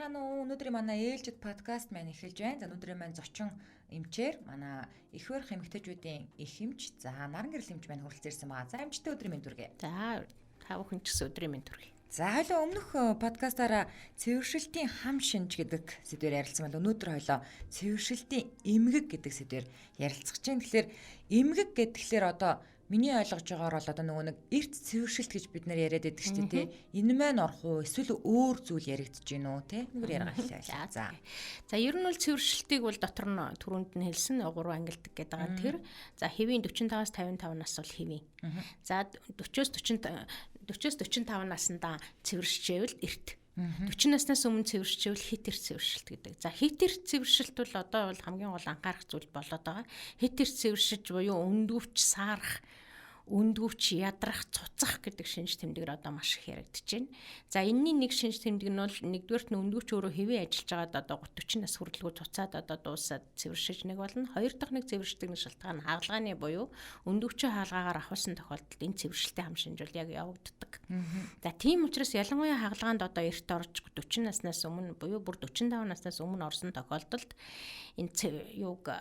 Байцгаана уу? Өнөөдрийн манай ээлжид подкаст маань эхэлж байна. За, өнөөдрийн маань зочин эмчээр манай эх барих эмэгтэйчүүдийн эх эмч, за, наран гэрэл эмч маань хүрэлцэн ирсэн байгаа. За, эмчтэй өдрийн мэнд хүргэе. За, та бүхэн ч гэсэн өдрийн мэнд хүргэе. За, хоёлоо өмнөх подкастаараа цэвэршилтийн хам шинж гэдэг сэдвээр ярилцсан бол өнөөдөр хоёлоо цэвэршилтийн эмгэг гэдэг сэдвээр ярилцах чинь. Тэгэхээр эмгэг гэхээр одоо миний ойлгож байгаагаар бол одоо нөгөө нэг эрт цэвэршилт гэж бид нэр яриад байдаг шүү дээ, тий. Энэ маань орох уу, эсвэл өөр зүйл яригдж гин үү, тий? Нүгэр яриага эхлэе. За. За, ер нь бол цэвэршилтийг бол дотор нь түрүүнд нь хэлсэн 3 ангилдаг гэдэг байгаа тэр. За, хэвийн 45-аас 55 нас бол хэвийн. За, 40-оос 45 наснда цэвэршчээвэл эрт. 40 наснаас өмнө цэвэршчээвэл хит эрт цэвэршилт гэдэг. За, хит эрт цэвэршилт бол одоо бол хамгийн гол анхаарах зүйл болоод байгаа. Хит эрт цэвэршиж буюу өндөвч саарах, өндгөвч ядрах, цуцах гэдэг шинж тэмдгээр одоо маш их яригдж байна. За, энэний нэг шинж тэмдэг нь бол нэгдүгээрт нь өндгөвч өөрөө хэвийн ажиллаж байгаад одоо 40 нас хүрэлгүй цуцаад одоо дуусаад цэвэршиж нэг болно. Хоёр дахь нэг цэвэршдэг нэг шалтгаан нь хагалгааны буюу өндгөвчөө хаалгаагаар ахуулсан тохиолдолд энэ цэвэршилтийн хам шинж бол яг явагддаг. За, тийм учраас ялангуяа хагалгаанд одоо эрт орж 40 наснаас өмнө буюу бүр 45 наснаас өмнө орсон тохиолдолд энэ юуг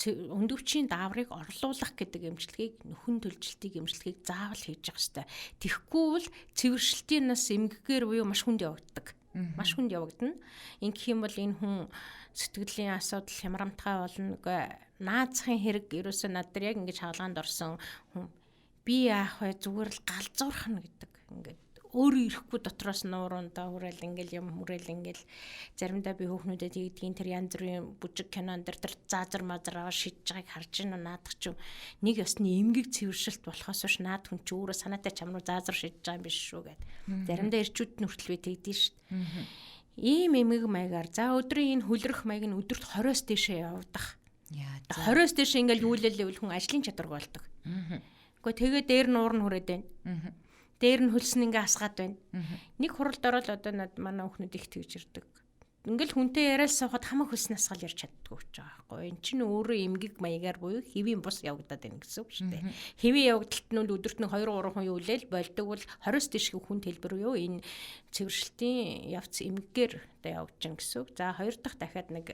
өндөвчийн дааврыг орлуулах гэдэг эмчилгээг, нөхөн төлжилтийг эмчилгээг заавал хийж явах ёстой. Тэгэхгүй бол цэвэршилтийн нас эмгэгээр буюу маш хүнд явагддаг. Маш хүнд явагдана. Ингэх юм бол энэ хүн сэтгэлийн асуудал хямрамтгай болно. Наазахын хэрэг ерөөсөө над дээр яг ингэж хаалгаанд орсон хүн би яах вэ, зүгээр л галзуурхна гэдэг. Ингээд өөрөө ирэхгүй дотроос нууруундаа хүрээл ингээл юм хүрээл ингээл заримдаа би хүүхнүүдэд тэгдгийн тэр янз бүрийн бүжиг кинон дэр тэр заазар мазар аваа шидэж байгааг харж байна. Наадах чи нэг ёсны эмгэг цэвэршилт болохоос биш, наад хүн чи өөрөө санаатай чам руу заазар шидэж байгаа юм биш шүү гэд. Заримдаа эрчүүд нь хүртэл би тэгдэж шít. Ийм эмгэг маягаар, за, өдрийн энэ хүлрэх маяг нь өдөрт 20-оос дээшээ явагдах. 20-оос дээшээ ингээл юулэлээвэл хүн ажлын чадваргүй болдог. Гэхдээ тэгээ дээр нуур нь хүрээд байна. Дээр нь хөлсөн ингээ асгаад байна. Нэг хуралд ороод одоо над манай хүүхнүүд их тэгж ирдэг. Ингээл хүнтэй яриад суухад хамаг хөлсөн асгаал ярьж чаддгүй гэж байгаа байхгүй. Эн чинь өөрөө эмгэг маягаар буюу хэвийн бус явагдаад байна гэсэн үг шүү дээ. Хэвийн явагдалт нь өдөрт нь 2 3 хүн юулээл болдог бол 20-с дээш хүн хэлбэр юу энэ цэвэршилтийн явц эмгэгээр одоо явагдаж байна гэсэн үг. За, хоёр дахь дахиад нэг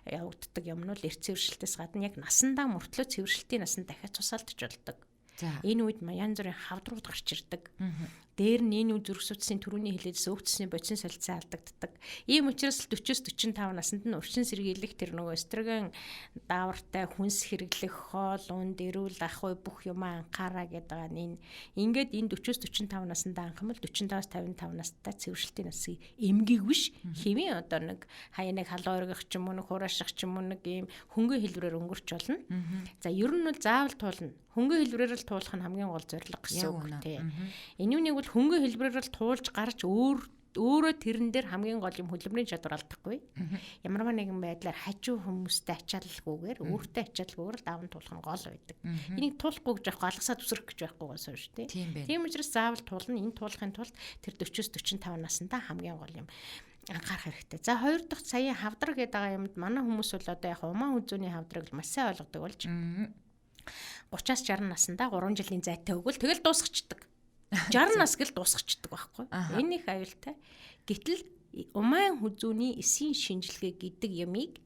явагддаг юм нь бол эрт цэвэршилтээс гадна яг насандаа мөртлөө цэвэршилтийн насанд дахиад цусаалтж болдог. Энэ үед янз бүрийн хавдрууд гарч ирдэг. Дээр нь энэ зүрх судасны түрүүний хэлээдс өвчсөний бодисын солилцоо алдагддаг. Ийм учраас л 40-оос 45 наснд нь урчин сэргийлэх тэр нөгөө эстроген даавартай хүнс хэрэглэх, хоол унд, эрүүл ах бай бүх юмаа анхаараа гэдэг байгаа нь энэ. Ингээд энэ 40-оос 45 наснд анх юм бол 45-аас 55 настай цэвэршилтийн насыг эмгийг биш, хэвийн одоо нэг хаяа нэг халуун оргих ч юм уу, нэг хурааших ч юм уу, нэг ийм хөнгөн хэлбэрээр өнгөрч болно. За, ер нь бол заавал туулна. Хөнгөн хэлбэрээр л туулах нь хамгийн гол зорилго гэсэн үг тий. Энэ юуныг бол хөнгөн хэлбэрээр л туулж гарч өөрөө тэрэн дээр хамгийн гол юм хөдөлмөрийн чадвар алдахгүй. Ямарваа нэгэн байдлаар хажуу хүмүүстэй ачаалалгүйгээр, өөртөө ачаалалгүйгээр л даван туулах нь гол байдаг. Энийг туулахгүй гэж байхгүй, алгасаа зүсрэх гэж байхгүй болсон шүү дээ. Тийм учраас заавал туулна. Энэ туулахын тулд тэр 40-оос 45 наснда хамгийн гол юм анхаарах хэрэгтэй. За, хоёр дахь саяын хавдраг гэдэг байгаа юмд манай хүмүүс бол одоо яг умаа хүзүүний хавдраг маш сайн ойлгодог болж 30-аас 60 наснда 3 жилийн зайтай өгвөл тэгэл дуусгачихдаг. 60 нас гэл дуусгачихдаг байхгүй. Энэ их аюултай. Гэтэл умайн хүзүүний эсийн шинжилгээ гэдэг ямыг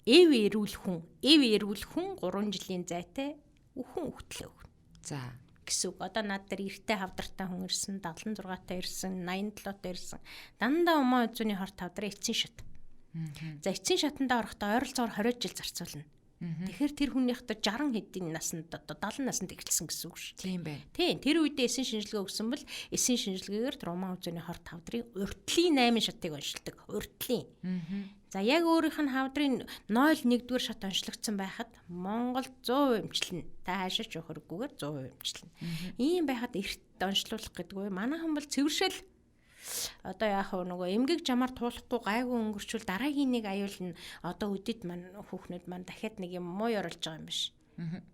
эв эрүүл хүн, эв эрүүл хүн 3 жилийн зайтай үхэн өгтлөө өгнө. За, гэсэн үг. Одоо над дээр эртээ хавдартай хүн ирсэн, 76-тай ирсэн, 87-тай ирсэн. Дандаа умайн хүзүүний хорт хавдраа эцсийн шат. За, эцсийн шатандаа орохдоо ойролцоогоор 20 жил зарцуулна. Тэгэхээр тэр хүнийх одоо 60 хэдийн наснд одоо 70 наснд эхэлсэн гэсэн үг шүү дээ. Тийм байна. Тийм. Тэр үедээ эсийн шинжилгээ өгсөн бол эсийн шинжилгээгээр травма үзүүний хорт хавдрын уртлын 8 шатыг оншилдог. Уртлын. За, яг өөрийнх нь хавдрын 0.1-р шат онцлогдсон байхад Монгол 100% эмчилнэ. Та хаашаач явах хэрэггүйгээр 100% эмчилнэ. Ийм байхад эрт онцлуулах гэдэггүй. Манайхан бол цэвэршэл одоо яах вэ, нөгөө эмгэг жамаар туулахгүй гайгүй өнгөрчүүл дараагийн нэг аюул нь одоо өдөд маань хүүхнүүд маань дахиад нэг юм муу ёролж байгаа юм биш.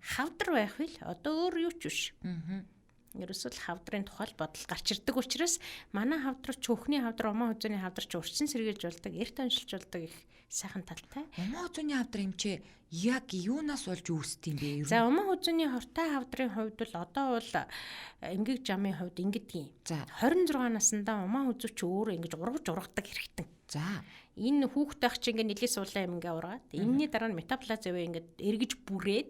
Хавдар байх үл одоо өөр юу ч биш. Ерөөсөө л хавдрын тухай бодол гарч ирдэг учраас манай хавдрч, хөхний хавдар, умаа хүзүүний хавдарч урчин сэргийлж болдог, эрт оншилж болдог их сайхан талтай. Умаа хүзүүний хавдар эмчээ яг юунаас болж үүсдэг юм бэ? За, умаа хүзүүний хортой хавдрын хувьд бол одоо бол эмгэг жамын хувьд ингэдэгин. 26 наснда умаа хүзүү чи өөрөө ингэж ургаж ургадаг хэрэгтэн. За. Энэ хүүхд байх чинь ингээ нэлээс суулаа юм ингээ ургаад энэний дараа нь метаплаз үе ингээ эргэж бүрээд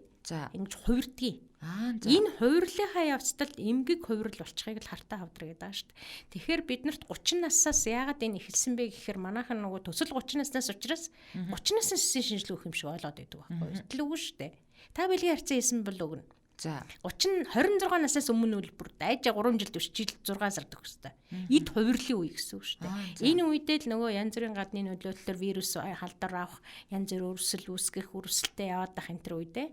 ингэж хувирдгийг. Энэ хувирлынхаа явцдал эмгэг хувирал болчихыг л хартай хавдар гэдэг байгаа шүү дээ. Тэгэхээр бид нарт 30 наснаас яагаад энэ эхэлсэн бэ гэхээр манайхан нөгөө төсөл 30 наснаас учраас 30 наснаас эсийн шинжилгээ өгөх юм шиг ойлгоод байдаг байхгүй юу? Гэтэл үгүй шүү дээ. Та бэлгийн харьцаа хийсэн бол өгнө. За. 30 26 наснаас өмнө үл бүр дайжаа 3 жил биш жил 6 сар төгөх хэвээр. Эд хувирлын үе гэсэн үг шүү дээ. Энэ үедээ л нөгөө янз бүрийн гадны нөлөөллөөр вирус халдвар авах, янз бүрийн өрсөл үүсгэх, өрсөлтөө яваад ах энэ төр үедээ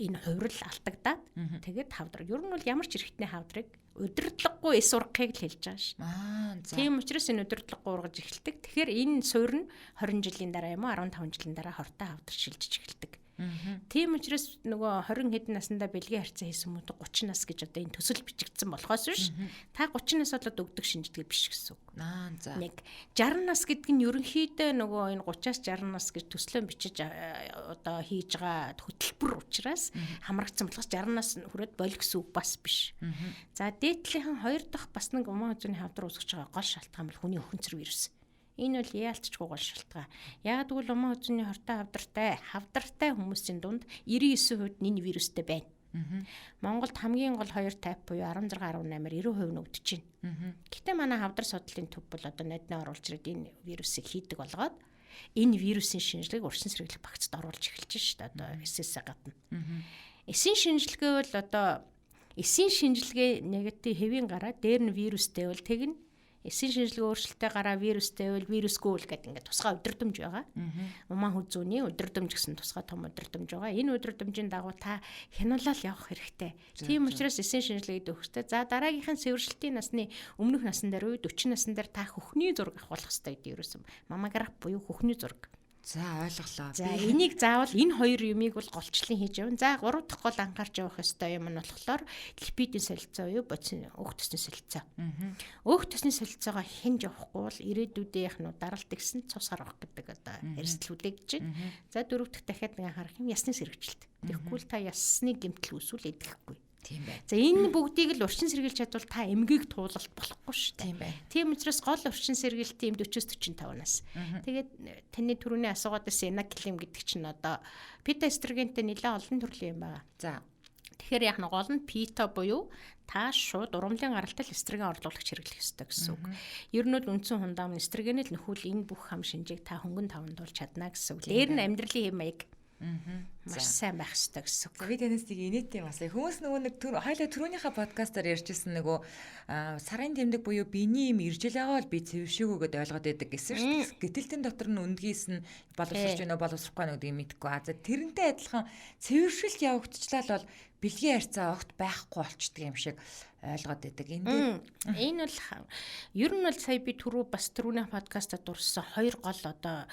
энэ хувирал алдагдаад тэгээд хавдар. Ер нь бол ямар ч эрхтний хавдрыг удирдлаггүй эс ургахыг л хэлж байгаа ш. Тийм учраас энэ удирдлаггүй ургаж эхэлдэг. Тэгэхээр энэ суурь нь 20 жилийн дараа юм уу 15 жилийн дараа хортой хавдар шилжиж эхэлдэг. Тийм учраас нөгөө 20 хэдэн наснда бэлгийн харьцаа хийсэн хүмүүс 30 нас гэж одоо энэ төсөл бичигдсэн болохоос биш. Та 30 нас болоод өгдөг шинжилгээ биш гэсэн үг. За. Нэг 60 нас гэдэг нь ерөнхийдөө нөгөө энэ 30-аас 60 нас гэж төслөө бичиж одоо хийж байгаа хөтөлбөр учраас хамрагдсан болохоос 60 нас хүрээд боль гэсэн үг бас биш. За дээдлийнхэн хоёр дахь бас нэг умаа үзүүний хавдар үүсгэж байгаа гол шалтгаан бол хүний өхөнцөр вирус. Энэ бол яалтчгүй гол шалтгаан. Яг гэвэл умаа үзүүний хортой хавдартай хүмүүсийн дунд 99% нь энэ вирустэй байна. Монголд хамгийн гол хоёр тайп буюу 16 18-аар 90% нүгдэж байна. Гэтэ манай хавдар судлалын төв бол одоо нодноо оруулж ирээд энэ вирусыг хийдэг болгоод энэ вирусын шинжилгээг урьдчилан сэргийлэх багцад оруулж эхэлж шít одоо эсээс гадна. Эсийн шинжилгээ бол одоо эсийн шинжилгээ негатив хэвийн гараа дээр нь вирустэй бол тэгнэ. Эсийн шинжилгээ өөрчлөлттэй гараа вирустэй бол вирусгүй л гэдэг ингээд тусгай удирдамж байгаа. Умаа хүзүүний удирдамж гэсэн тусгай том удирдамж байгаа. Энэ удирдамжийн дагуу та хянуулаад явах хэрэгтэй. Тийм учраас эсийн шинжилгээд өгөх хэрэгтэй. За дараагийнх нь цэвэршилтийн насны өмнөх насан дээр үе 40 насн дээр та хөхний зураг авах хэрэгтэй гэдэг ерөөсөн маммограф буюу хөхний зураг. За ойлголоо. За энийг заавал энэ хоёр юмыг бол голчлон хийж явна. За гурав дахь гол анхаарч явах ёстой юм нь болохоор липидийн солилцоо буюу бодисын өөх төсний солилцоо. Өөх төсний солилцоогоо хянж явахгүй бол ирээдүйдээ яг нь даралт гэсэн цус гарах гэдэг одоо эрсдэл хүлээгдэж байна. За дөрөв дэх дахиад нэг анхаарах юм ясны сэргэжилт. Тэгэхгүй л та ясны гэмтэл үүсвэл эдэхгүй. Тийм байна. За энэ бүгдийг л урьдчилан сэргийлж чадвал та эмгээг туулалт болохгүй шүү дээ. Тийм байна. Тийм учраас гол урьдчилан сэргийлэлт юм 40-45 нас. Тэгээд таны түрүүний асуугаад байсан энакилим гэдэг чинь одоо фитоэстрогентэй нэлээд олон төрлийн юм байгаа. За. Тэгэхээр яг нь гол нь фито буюу та шууд ургамлын гаралтай эстроген орлуулагч хэрэглэх ёстой гэсэн үг. Ер нь бол үндсэн хундаам эстрогенэл нөхүүл энэ бүх хам шинжийг та хөнгөн таван туулж чадна гэсэн үг. Дээр нь амьдралын хэм маяг маш сайн байх ёстой гэсэн үг. Би танаас тийг инээдтэй юм асуу. Хүмүүс нөгөө нэг хоёлаа түрүүнийхээ подкастаар ярьжсэн нөгөө сарын тэмдэг буюу биений юм иржил байгаа бол би цэвэршээгүү гэдээ ойлгоод байдаг гэсэн шүү дээ. Гэтэл тэн дотор нь өндгийс нь боловсрч байна уу боловсрохгүй байна гэдгийг мэдэхгүй. А за тэрнтэй адилхан цэвэршилт явагдчихлаа л бол бэлгийн харьцаа огт байхгүй болчдөг юм шиг ойлгоод байдаг. Энэ дээр энэ бол ер нь бол сая би түрүү бас түрүүний подкастад дурссан хоёр гол одоо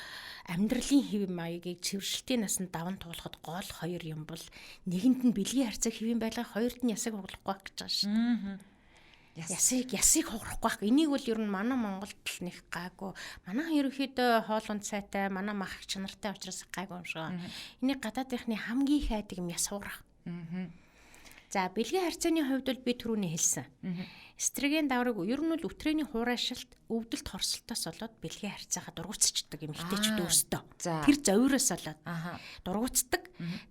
амьдралын хэв маягийг цэвэршилтийн насанд даван туулахад гол хоёр юм бол нэгэнд нь бэлгийн харьцаа хэвийн байлгаа, хоёрт нь ясыг хугалахгүй байх гэж байгаа шүү дээ. Ясыг хугарахгүй байх. Энийг бол ер нь манай Монголд л нэг гайгүй. Манай ерөнхийдөө хоол унд сайтай, манай мах чанартай учраас гайгүй юм шиг. Энийг гадаадынхны хамгийн их айдаг юм яс хугарах. За бэлгийн харьцааны хувьд бол би түрүүний хэлсэн. Эстроген даврыг ер нь бол үтрээний хураашилт, өвдөлт хорсолтоос болоод бэлгийн харьцаагаа дургуутсчдаг эмэгтэйчүүд өөрсдөө. Тэр зовироос болоод дургуутсдаг.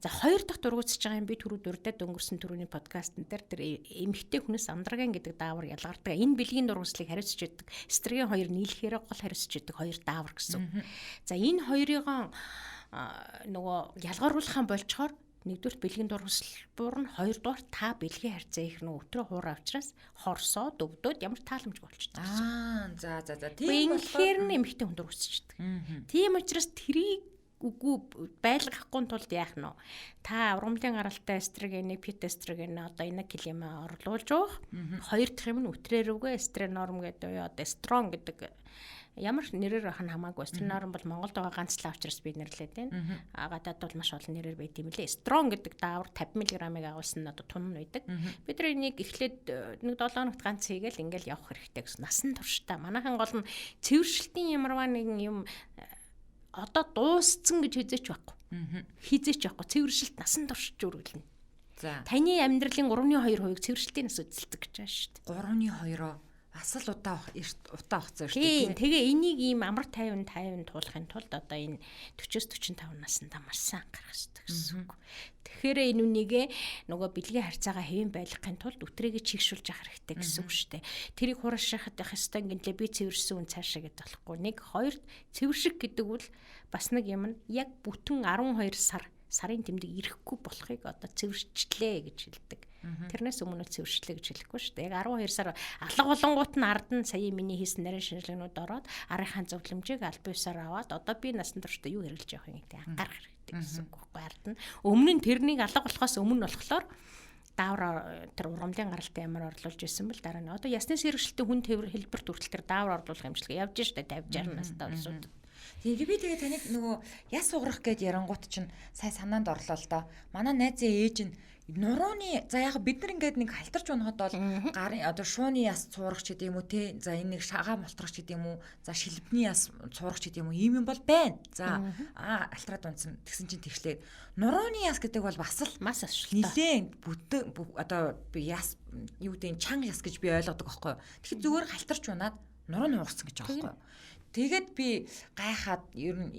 За хоёр дахь дургуутсаж байгаа юм би түрүү дурдаад өнгөрсөн түрүүний подкастн дээр тэр эмэгтэй хүнээс андроген гэдэг даавар ялгардаг. Энэ бэлгийн дургуутслыг хариуцж өгдөг. Эстроген хоёр нийлэхээр гол хариуцж өгдөг хоёр даавар гэсэн. За энэ хоёрыг нөгөө ялгаруулахаа болчоор нэгдүгээр бэлгийн дургуутсал буурна, хоёрдугаар та бэлгийн харьцаа их нөө өтрөө хуурай учраас хорсоод өвдөөд ямар тааламжгүй болчихдог гэсэн. За. Тийм болохоор нь эмэгтэй хүн дургуутсчдаг. Тийм учраас тэрийг үгүй байлгахгүй тулд яах нь вэ? Та ургамлын гаралтай эстрогенийг, фитоэстрогенийг одоо энакилимаа орлуулж уух. Хоёр дахь юм нь үтрээрүүгээ эстренорм гэдэг юу одоо эстрон гэдэг ямар нэрээр байх нь хамаагүй. Эстренорм бол Монголд байгаа ганц л учраас би нэрлээд байна. А гадаад бол маш олон нэрээр байт юм лээ. Эстрон гэдэг даавар 50 мг-ыг агуулсан нь одоо тун нь байдаг. Бид нар энийг эхлээд нэг 7 хоногт ганц хийгээл ингээл явах хэрэгтэй гэсэн. Насан туршдаа. Манайхан гол нь цэвэршилтийн ямарваа нэгэн юм одоо дууссан гэж хизээч байхгүй. Хизээч байхгүй. Цэвэршилт насан туршиж үргэлжлэнэ. За. Таны амьдралын 3.2% цэвэршилтийн нас үзэлдэг гэж байна шүү дээ. 3.2-оо. Бас л удаа хугацаа шүү дээ. Тэгээ энийг ийм амар 50 50 туулахын тулд одоо энэ 40-45 наснда маш сайн анхаарах хэрэгтэй гэсэн үг. Тэгэхээр энэ үнийгээ нөгөө бэлгийн харьцаагаа хэвэн байлгахын тулд үтрээгээ чигшүүлж явах хэрэгтэй гэсэн үг шүү дээ. Тэрийг хураашихад явах ёстой гинлээ би цэвэршсэн үн цаашаа гэдээ болохгүй. Нэг хоёрт цэвэршиг гэдэг бол бас нэг юм нь яг бүтэн 12 сар сарын тэмдэг ирэхгүй болохыг одоо цэвэрчлээ гэж хэлдэг. Тэрнээс өмнө цэвэрчлээ гэж хэлэхгүй шүү дээ. Яг 12 сар алга болонгууд нь ард нь сая миний хийсэн нарийн шинжилгээнүүд ороод арынхаа зөвлөмжийг албан ёсоор аваад одоо би насан туршдаа юу хэрэглэж явах юм гэдэг анхаарах хэрэгтэй гэсэн үг байхгүй ард нь. Өмнө нь тэрнийг алга болохоос өмнө болохоор даавар тэр ургамлын гаралтай ямар орлуулж исэн бол дараа нь одоо ясны сэргэшилтийн хүн тээвэр хэлбэрт хүртэл тэр даавар орлуулах имчилгээ явж штэ 50 60 настай улсууд. Тийм би тэгээ таныг нөгөө яс уграх гээд ярангуут чинь сая санаанд орлоо л доо. Манай найзын ээж нь нурууны за яг бид нар ингээд нэг халтарч унахад бол гарын одоо шууны яс цуурах ч гэдэм үү те. За энэ нэг шагаа молтрох ч гэдэм үү. За шилбэний яс цуурах ч гэдэм үү. Ийм юм бол байна. За алтраад унсан тэгсэн чинь тэгшлээ. Нурууны яс гэдэг бол бас л маш ашигтай. Нилээн бүтэн одоо би яс юу гэдэг чанга яс гэж би ойлгодог аахгүй. Тэгэхээр зүгээр халтарч унаад нуруу нь уурсан гэж байгаа байхгүй. Тэгээд би гайхаад ер нь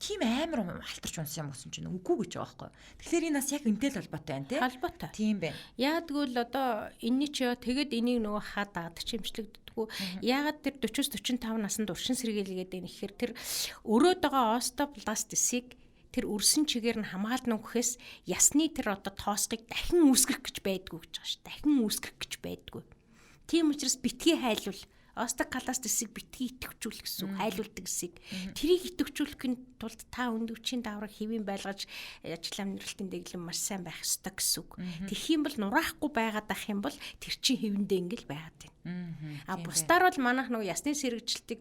тийм амар халтарч унсан юм гэсэн чинь үгүй гэж байгаа байхгүй. Тэгэхээр энэ бас яг энтэй л холбоотой байна тий. Холбоотой. Тийм байна. Яадгүй л одоо энэний чи тэгээд энийг нөгөө хадаад чимчлэгддэггүй. Яагаад тэр 40-45 наснд уршин сэргийлгээд байна гэхээр тэр өрөөд байгаа остеобласт эсийг тэр өрсөн чигээр нь хамгаална гэхээс ясны тэр одоо тоосгыг дахин үүсгэх гэж байдгүй гэж байгаа ш. Дахин үүсгэх гэж байдгүй. Тийм учраас битгий хайлвал остеокаласт эсийг битгий идэвхжүүлэх гэсэн үг, хайлуулдаг эсийг. Тэрийг идэвхжүүлэхийн тулд та өндөвчийн дааврыг хэвийн байлгаж ажил амьдралтын дэглэм маш сайн байх ёстой гэсэн үг. Тэгэх юм бол нураахгүй байгаад ах юм бол тэр чинь хэвэндээ ингээл байгаад байна. А бусдаар бол манайх нөгөө ясны сэргэжилтийг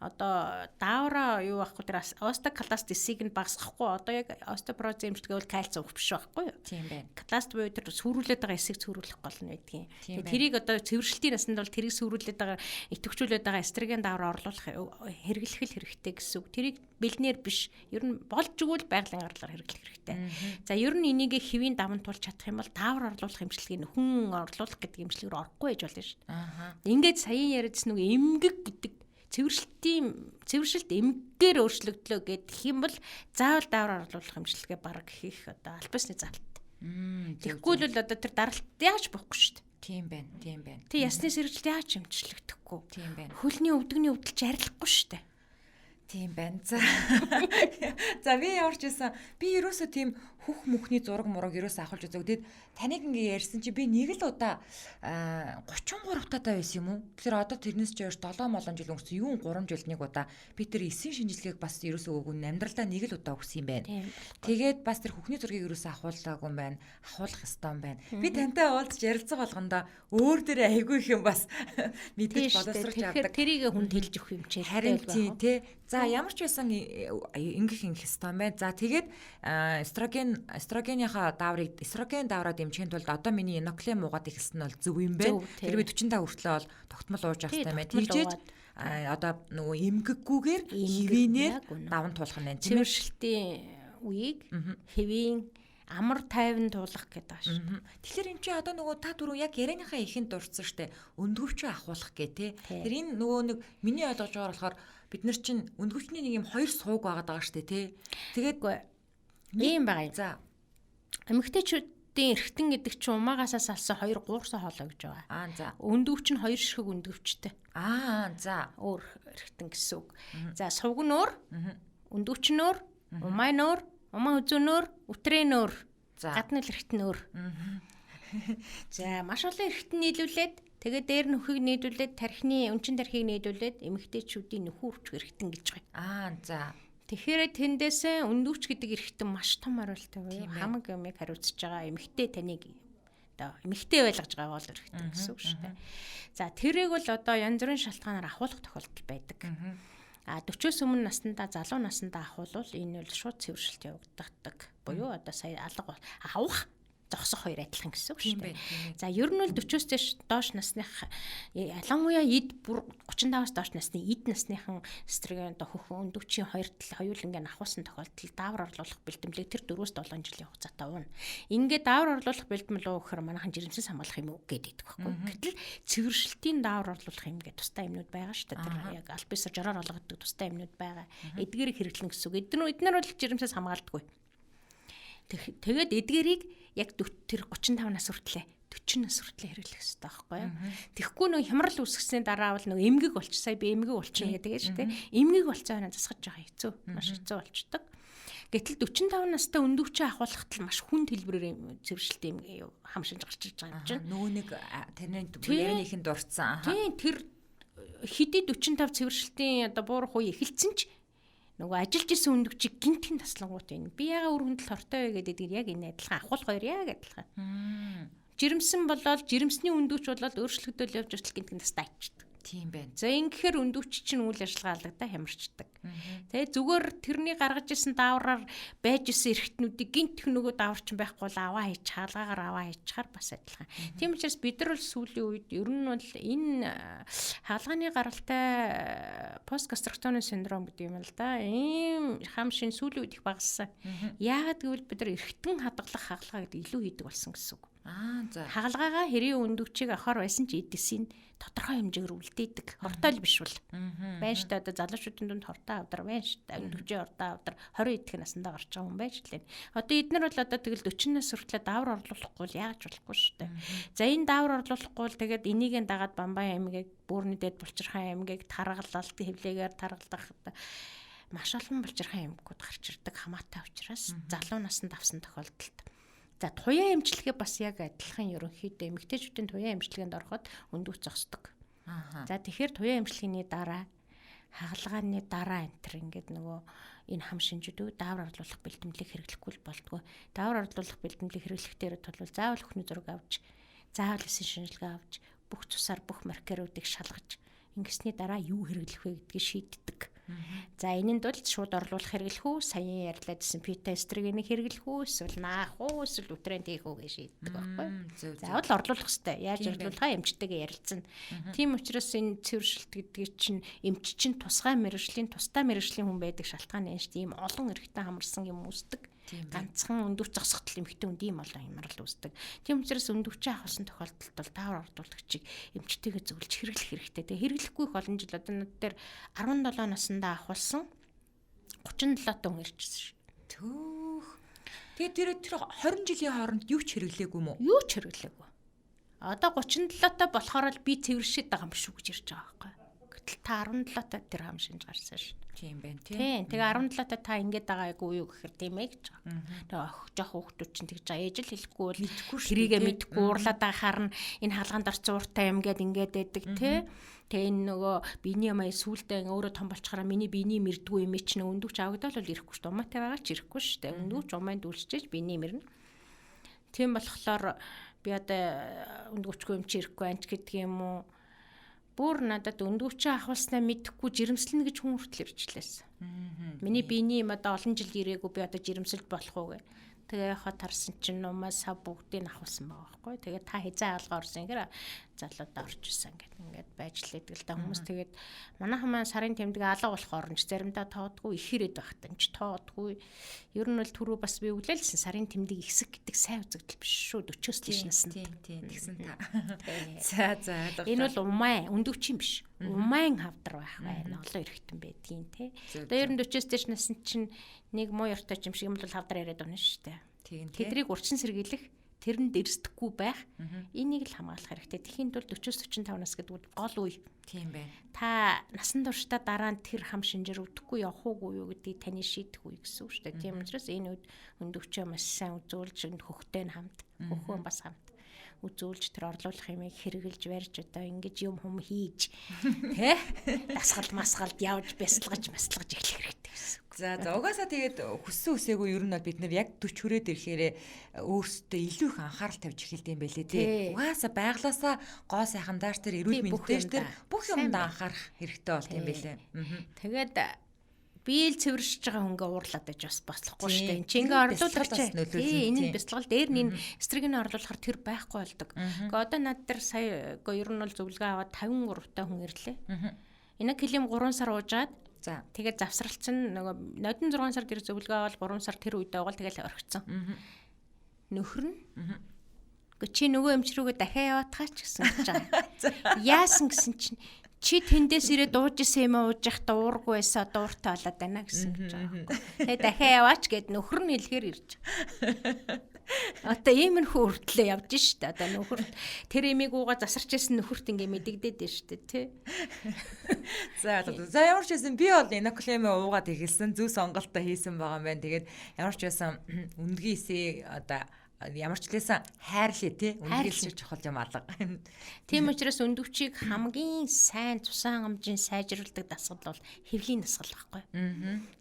одоо даавраа юу байхгүй тэр остеокаласт эсийг нь багасгахгүй одоо яг остеопороз эмчилгээ бол кальци уух биш байхгүй юу? Тийм байна. Класт буюу тэр сүрүүлээд байгаа эсийг сүрүүлэх гол нь байдгийн. Тэрийг одоо цэвэршилтийн насанд бол тэрийг сүрүүлээд байгаа идэвхжүүлээд байгаа эстроген даавар орлуулах хэрэглэх л хэрэгтэй гэсэн үг. Тэрийг бэлнээр биш. Ер нь болж игэл байгалийн гарлаар хэрэглэх хэрэгтэй. За ер нь энийг хэвийн даван туулж чадах юм бол даавар орлуулах эмчилгээ нөхөн орлуулах гэдэг эмчилгээр орохгүй байж болно шүү дээ. Ингээд саяын яриадсан нэг эмгэг гэдэг цэвэршилт эмггээр өөрчлөгдлөө гэх юм бол заавал даавар орлуулах эмчилгээ бараг хийх одоо аль бисны залт. Тэгэхгүй л одоо тэр даралт яаж бохгүй шүү дээ. Тийм байна, тийм байна. Тэг ясны сэргэлт яаж эмчлэгдэхгүй. Тийм байна. Хөлний өвдөгний өвдөлч арилахгүй шүү дээ. Тийм байна. За. За би ямар ч байсан би ерөөсөө тийм хөх мөхний зураг мураг ерөөсөө авахулж үзег. Тэгэд таныг ингээ ярьсан чи би нэг л удаа 33 таатай байсан юм уу? Тэгэхээр одоо тэрнээс ч өөр 7 молон жил өнгөрсөн. Юун 3 жилд нэг удаа би тэр эсийн шинжилгээг бас ерөөсөө өгөн амьдралдаа нэг л удаа өгсөн юм байна. Тэгээд бас тэр хөхний зургийг ерөөсөө ахуулаагүй юм байна. Ахуулах ёстой юм байна. Би тантай уулзч ярилцга болгондоо өөр дээрээ айгүй их юм бас мэдэж боловсруулж авдаг. Тэрийг хүнд хэлж өгөх юм чи. Харин тийм тий. За ямар ч байсан ингэх ингэх ёстой юм байна. За тэгээд эстрогенийхаа дааврыг эстроген даавраа дэмжихийн тулд одоо миний иноклем уугаад эхэлсэн нь бол зөв юм байна. Тэр би 45 хүртлээ бол тогтмол ууж явах хэрэгтэй юм байна. Тэгжээж одоо нөгөө эмгэггүйгээр хэвийнээр даван туулах нь байна. Цэвэршилтийн үеийг хэвийн амар тайван туулах гэдэг байгаа шүү. Тэгэхээр эн чинь одоо нөгөө та түрүү яг ярианыхаа ихэнд дурдсан штэ өндгөвчөө ахуулах гэ тэ. Тэр энэ нөгөө нэг миний ойлгож байгаагаар болохоор бид нар чинь өндгөвчний нэг юм хоёр сууг байгаад байгаа штэ тэ. Тэгээд ийм байгаа юм. За. Эмэгтэйчүүдийн эргэтэн гэдэг чинь умаагаасаа салсан 2 3 хоолой гэж байгаа. Аа за. Өндгөвч нь хоёр ширхэг өндгөвчтэй. Аа за. Өөр эргэтэн гэсэн үг. За сувг нь өөр, өндгөвч нь өөр, умаа нь өөр, умаа хүзүү нь өөр, үтрээ нь өөр. Гадны л эргэтэн өөр. За маш олон эргэтэн нийлүүлээд тэгээд дээр нөхийг нийлүүлээд тархины өнчин тархийг нийлүүлээд эмэгтэйчүүдийн нөхөн үрчг эргэтэн гэж байгаа. Аа за. Тэгэхээр тэндээсээ өндөвч гэдэг эргэтэн маш том хариулттай буюу хамаг юмыг хариуцж байгаа эмэгтэй таныг одоо эмэгтэй байлгаж байгаа бол эргэтэн гэсэн үг шүү дээ. За тэрийг бол одоо янз бүрийн шалтгаанаар ахуулах тохиолдол байдаг. А 40-оос өмнө наснда залуу наснда ахуулвал энэ бол шууд цэвэршилт явагддаг. Буюу одоо сая алга авах Зогсох хоёр адилхан гэсэн үг шүү дээ. За ер нь бол 40-оос дээш доош насных, ялангуяа эд бүр 35-аас доош насны эд насныхан эстроген одоо хөх өндөгчийн хоёр тал хоёулангаа ахуулсан тохиолдолд даавар орлуулах бэлтгэлийг тэр 4-7 жилийн хугацаатай ууна. Ингээд даавар орлуулах бэлтгэл уу гэхээр манайхан жирэмсэн хамгаалах юм уу гэдэг байхгүй. Гэтэл цэвэршилтийн даавар орлуулах юм гэдэг тустай юмнууд байгаа шүү дээ. Тэр яг аль бисаар жороор олгодог тустай юмнууд байгаа. Эдгээрийг хэрэглэн гэсэн үг. Эднэр бол жирэмсээс хамгаалдаггүй. Тэгээд эдгээрийг яг тэр 35 нас хүртлээ 40 нас хүртлээ хэрэглэх хэрэгтэй байхгүй юу. Тэгэхгүй нөгөө хямрал үүсгэсний дараа бол нөгөө эмгэг болчих. Сая би эмгэг болчихно гэдэг шүү дээ. Эмгэг болцоо байна засгаж байгаа хэцүү. Маш хэцүү болчдөг. Гэтэл 45 настай өндөгчөө ахуулахад л маш хүн төлбөрөөр цэвэршилт юм хам шинж гарч ирж байгаа юм чинь. Нөгөө нэг таны ярианыхын дурдсан. Тийм, тэр хэдий 45 цэвэршилтийн одоо буурах үе эхэлсэн ч нөгөө ажиллаж исэн өндөгчийг гинтхэн таслангуут байна. Би яга үр хүндэл хортой вэ гэдэг яг энэ адилхан ахуул хоёр яг адилхан. Жирэмсэн болоод жирэмсний өндөгч болоод өөрчлөгдөөл явж хүртэл гинтхэн тастаа ачдаг. Тийм байна. За ингэхээр өндөгч чинь үйл ажиллагаа алагдаа хямарчдаг. Тэгээ зүгээр тэрний гаргаж исэн даавраар байж исэн эргэтнүүдийг гинтх нөгөө даавар чинь байхгүй бол аваа хийж хаалгаагаар аваа хийчихаар бас адилхан. Тийм учраас бид нар бол сүүлийн үед ер нь бол энэ хаалганы гаралтай постгастроктоны синдром гэдэг юм л да. Ийм хам шин сүүлийн үед их багассан. Яагаад гэвэл бид нар эргэтэн хадгалах хагалгаа гэдэг илүү хийдэг болсон гэсэн үг. Аа за. Хагалгаагаа хэрийн өндөгчийг авахар байсан ч эдгэсийн тодорхой хэмжээгээр үлдээдэг. Хортой л биш бол. Байна шүү дээ. Одоо залуучуудын дунд хортой авдар байна шүү дээ. Өндөгчийн хортой авдар 20 идэх насандаа гарч байгаа хүн байж лээ. Одоо эднэр бол одоо тэгэл 40 нас хүртлээ даавар орлуулахгүй бол яаж болохгүй шүү дээ. За энэ даавар орлуулахгүй бол тэгээд энийг нь дагаад Бамбай аймгийг, Бүүрний дэд Булчирхан аймгийг таргалалт хэвлээгээр таргалдах маш олон булчирхан аймагуд гарч ирдэг хамаатай учраас залуу насанд авсан тохиолдолд. За туяа эмчилгээ бас яг адилхан ерөнхийдөө эмэгтэйчүүдийн туяа эмчилгээнд ороход өндөгч зогсдог. За тэгэхээр туяа эмчилгээний дараа хагалгааны дараа энэ төр ингээд нөгөө энэ хам шинжүүдөө даавар орлуулах бэлтгэлийг хэрэглэхгүй л болдгоо. Даавар орлуулах бэлтгэлийг хэрэглэх дээр тул заавал хөхний зураг авч, заавал эсэн шинжилгээ авч, бүх цусаар бүх маркеруудыг шалгаж ингэсний дараа юу хэрэглэх вэ гэдгийг шийддэг. За энэнд бол шууд орлуулах хэрэглэх үү, саяын ярьлаа гэсэн фито эстрогенийг хэрэглэх үү, эсвэл наах уу, эсвэл үтрэн тийх үү гэж шийддэг байхгүй. Заавал орлуулах хэрэгтэй. Яаж орлуулахаа эмчтэйгээ ярилцсан. Тийм учраас энэ цэвэршилт гэдгийг чинь эмч чинь тусгай мэргэжлийн, тусдаа мэргэжлийн хүн байдаг шалтгаан нь шүү дээ. Ийм олон эрэгтэй хамарсан юм үүсдэг. Ганцхан өндөгч зогсохтол эмэгтэй хүнд ийм олон хямрал үүсдэг. Тийм учраас өндөгчөө ахуулсан тохиолдолд бол даавар орлуулагчийг эмчтэйгээ зөвлөж хэрэглэх хэрэгтэй. Тэгээ хэрэглэхгүй их олон жил одоо над дээр 17 наснда ахуулсан 37 та хүн ирчихсэн шүү. Төөх. Тэгээ тэр 20 жилийн хооронд юу ч хэрэглээгүй юм уу? Юу ч хэрэглээгүй. Одоо 37 та болохоор л би цэвэршээд байгаа юм шүү гэж ирж байгаа байхгүй. Гэтэл та 17 та тэр хам шинж гарсан шүү. Тийм байна тийм. Тийм. Тэгээ 17 та та ингэж байгаа айгүй юу гэхээр тийм ээ гэж байгаа. Тэгээ ох жоох хүүхдүүд чинь тэгж байгаа. Ээж л хэлэхгүй бол тэрийгэ мэдэхгүй уурлаад байхаар нь энэ хаалгаанд орсон ууртай юм гээд ингээд байдаг тий. Тэгээ энэ нөгөө биений юм аа сүулдэ өөрөө том болчихороо миний биений мэрдгүй юм чинь өндөгч авагдал бол ирэхгүй шүү дээ. Умаатай байгаа ч ирэхгүй шүү дээ. Өндөгч умаанд үлчээж биений мэрнэ. Тийм болохоор би одоо өндөгчгүй юм чи ирэхгүй анч гэдэг юм уу? Бүр надад өндөгчөө ахуулснаа мэдэхгүй жирэмслэнэ гэж хүн хүртэл ирчлээсэн. Миний биений юм одоо олон жил ирээгүй би одоо жирэмсэлд болох уу гэ. Тэгээ яхаа тарсан чинь нумаа сав бүгдийг ахуулсан байгаа байхгүй. Тэгээ та хизээ хаалгаа орсон гэхээр залуудаа орж исэн гэд ингээд байж лээдэг л да хүмүүс. Тэгээд манайхан маань сарын тэмдэг алга болох оронч заримдаа тоодгүй их ирээд байхад ч тоодгүй. Ер нь бол түрүү бас би өглөөлсэн сарын тэмдэг ихсэх гэдэг сайн үзэгдэл биш шүү 40-оос дээш наснд. Тийм тийм тэгсэн та. За за. Энэ бол умай өндөгч юм биш. Умайн хавдар байх байна. Олон эргэтэн байдгийн те. Одоо ер нь 40-оос дээш наснд чинь нэг муу ёртой юм шиг юм бол хавдар яриад байна шүү дээ. Тийм тий. Тэдрийг урчин сэргийлэх, тэрэнд эрсдэхгүй байх. Энийг л хамгаалах хэрэгтэй. Тэхийн тулд 40-45 нас гэдэг бол гол үе. Тийм байна. Та насан туршдаа дараа нь тэр хам шинжээр өвдөхгүй явах уугүй юу гэдгийг таны шийдэх үе гэсэн үг шүү дээ. Тийм учраас энэ үед өндөгчөө маш сайн үзүүлж, хөхтэй нь хамт, хөхөө бас хамт үзүүлж тэр орлуулах юмыг хэрэгжилж барьж одоо ингэж юм хүм хийж тэ дасгал масгалд явж бясалгаж маслгаж эхлэх хэрэгтэй гэсэн. За за угаасаа тэгээд хүссэн үсээгүй ер нь бол бид нэр яг 40 хүрээд ирэхээрээ өөрсдөө илүү их анхаарал тавьж эхэлдэг юм байлээ тий. Угаасаа байглаасаа гоо сайхан даар тэр эрүүл мэндээр тэр бүх юмд анхаарах хэрэгтэй болт юм байлээ. Тэгээд Би л цэвэршиж байгаа хүнгээ уурлаад байж бас болохгүй шүү дээ. Энд чи ингээ орлуулагч. Тий, энэ нь бясалгал дээр нь энэ эсрэг нь орлуулахар тэр байхгүй болдог. Гэхдээ одоо над дээр сая үгүй ер нь бол зөвлөгөө аваад 53 та хүн ирлээ. Инокулим 3 сар уужаад За. Тэгээд завсралцсан нөгөө нодон 6 сар тэр зөвлөгөө аваад 3 сар тэр үед байгаа л тэгэл орхицсан. Нөхөр нь. Гэхдээ чи нөгөө эмч рүүгээ дахиад яваадхаач гэсэн гэж байгаа. Яасан гэсэн чинь чи тэндээс ирээд ууж исэн юм ууж явахдаа уургүй байсан одоо ууртай болоод байна гэсэн гэж байгаа. Тэгээ дахиад яваач гэд нөхөр нь хэлэхээр ирж. Одоо иймэрхүү хүртлээ явж штэ. Одоо нөхөр тэр эмийг уугаа засарч исэн нөхөрт ингээ мэдэгдээд байна штэ тий. За за ямар ч байсан би бол инокулемээ уугаад эхэлсэн, зөв сонголтоо хийсэн байгаа юм байна. Тэгээд ямар ч байсан өндгийсээ одоо ямар ч лээсэн хайрлаа тий. Өндгийс шиг чухал юм алга. Тийм учраас өндөвчийг хамгийн сайн цусан хангамжийн сайжруулдаг дасгал бол хэвлийн дасгал байхгүй.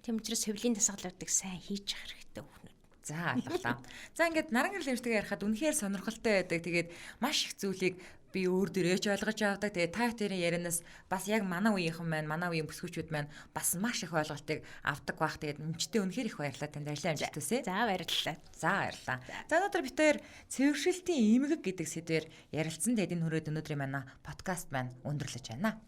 Тийм учраас хэвлийн дасгалуудыг сайн хийж явах хэрэгтэй хүүхнүүд. За алгалаа. За ингээд наран гэрэл эмчтэйгээ ярихад үнэхээр сонирхолтой байдаг. Тэгээд маш их зүйлийг би өөр дөрөөч ойлгож авдаг. Тэгээд та хоёрын ярианаас бас яг манай үеийнхэн маань, манай үеийн бүсгүүчүүд маань бас маш их ойлголтыг авдаг бах. Тэгээд эмчтэй үнэхээр их баярлалаа танд ажлын амжилт хүсье. За баярлалаа. За баярлалаа. За өнөөдөр бид хоёр цэвэршилтийн эмгэг гэдэг сэдвээр ярилцсан. Тэгээд энэ хүрээд өнөөдрийн манай подкаст маань өндөрлөж байна.